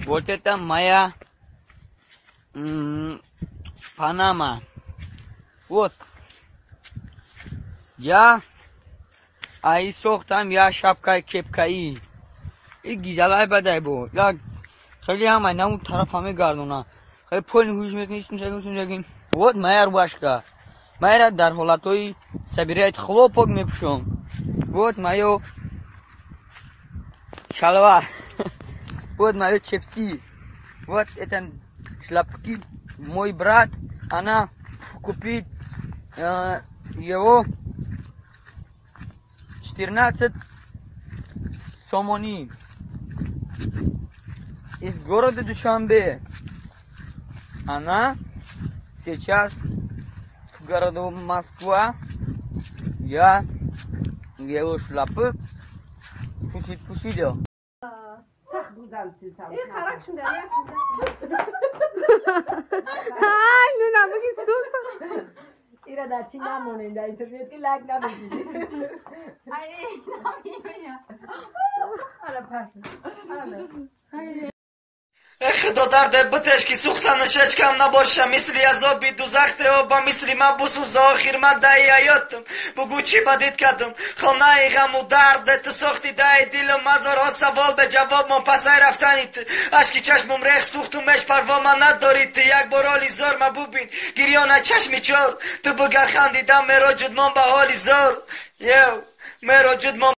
Вот это моя панама. Вот. Я ай сохтам я шапка кепкаи. И гизалай бадай бо. Я хеле ҳамай на он тарафа мегардона. Хеле полный ҳуш мекунӣ. Вот моя рубашка. Майра дар ҳолатҳои собирает хлопок мепӯшам. Вот моё шалва. Вот моё чепси. Вот это шлапки. Мой брат, она купит его 14 сомони из города Душанбе. Она сейчас в городу Москва. Я его шлапок пушить пушидел. Ай, ну набуги сухта. Ира дар чӣ намонем, дар интернет ки лайк намегирӣ. Ай, намемея. Ара пас. Худо дарде битеш ки сӯхтанаш ҳеҷ кам набоша, мисли азоби дузах теоба мисли ма бусӯза. Охир ман даи ҳаётам, бугӯ, чӣ бадид кардам? Хонаи ғаму дарде ту сохти даи дилам, ҳазорҳо савол бе ҷавоб мон пасай рафтани ту. Ашки чашмум рех, сӯхтум, ҳеҷ парво ман надорӣ ту. Як бор ҳоли зор ма бубин, гирёна чашми чор ту бугар, хандидам мероҷуд мон ба ҳоли зор, ев мероҷуд мон.